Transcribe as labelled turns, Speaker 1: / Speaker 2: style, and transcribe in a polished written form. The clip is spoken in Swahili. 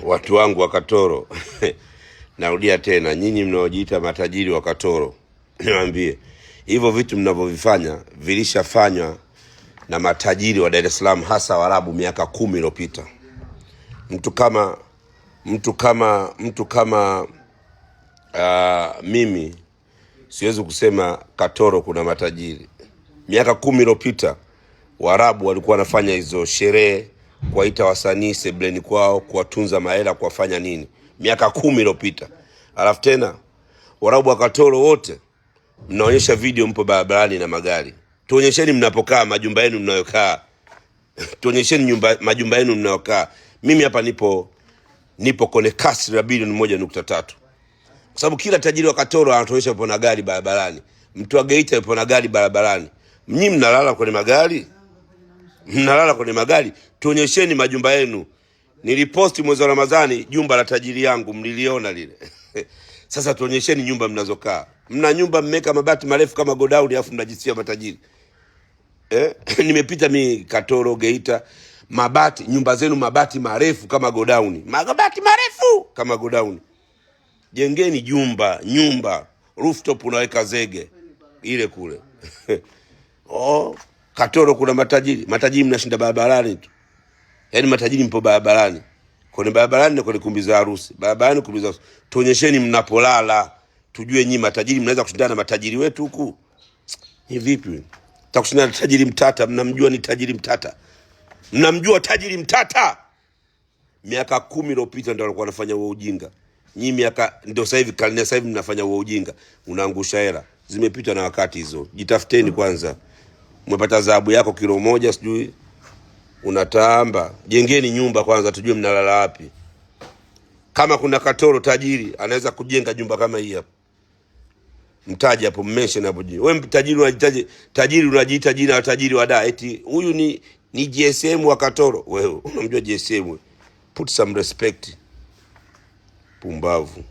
Speaker 1: Watu wangu wa Katoro narudia tena, nyinyi mnaojiita matajiri wa Katoro, niwaambie hivyo vitu mnavyovifanya vilishafanywa na matajiri wa Dar es Salaam, hasa Waarabu, miaka 10 iliyopita. Mtu kama mimi siwezi kusema Katoro kuna matajiri. Miaka 10 iliyopita Waarabu walikuwa wanafanya hizo sherehe, kuwaita wasanii sebleni kwao, kuwatunza mahela, kuwafanya nini, miaka 10 iliyopita. Alafu tena Waarabu wa Katoro wote mnaonyesha video, mpo barabarani na magari. Tuonyesheni mnapokaa, majumba yenu mnayokaa. Tuonyesheni majumba yenu mnayokaa. Mimi hapa nipo kwenye kasri la bilioni 1.3. Kwa sababu kila tajiri wa Katoro anatuonyesha yupo na gari barabarani. Mtu wa Geita yupo na gari barabarani. Mnyi mnalala kwenye magari? Mnalala kwenye magari? Tuonyesheni majumba yenu. Niliposti mwezi wa Ramadhani jumba la tajiri yangu, mliliona lile. Sasa tuonyesheni nyumba mnazokaa. Mna nyumba mmeka mabati marefu kama godown, alafu mnajisia matajiri. Nimepita mi Katoro, Geita, mabati, nyumba zenu mabati marefu kama godown. Mabati marefu kama godown. Jengeni jumba, nyumba, rooftop unaweka zege ile kule. Oh, Katoro kuna matajiri. Matajiri mnashinda barabarani tu. Yaani matajiri mpo barabarani. Kwenye barabarani na kwenye kumbi za harusi. Barabarani, kumbi za harusi. Tuonyesheni mnapolala. Tujue nyinyi matajiri mnaweza kushindana na matajiri wetu huku. Ni vipi? Takushindana na tajiri Mtata, mnamjua ni tajiri Mtata. Mnamjua tajiri Mtata? Miaka 10 iliyopita ndio walikuwa wanafanya huo ujinga. Nyinyi miaka ndio sasa hivi, karne sasa hivi mnafanya huo ujinga. Unaangusha hela. Zimepita na wakati hizo. Jitafuteni kwanza. Umepata dhahabu yako kilo 1 sijui unatamba. Jengeni nyumba kwanza tujue mnalala wapi. Kama kuna Katoro tajiri anaweza kujenga nyumba kama hii hapa. Mtaje hapo, mention hapo juu. Wewe tajiri unajitaje? Tajiri unajiita jina la tajiri wa da. Eti huyu ni GSM wa Katoro. Wewe unamjua GSM? Put some respect. Pumbavu.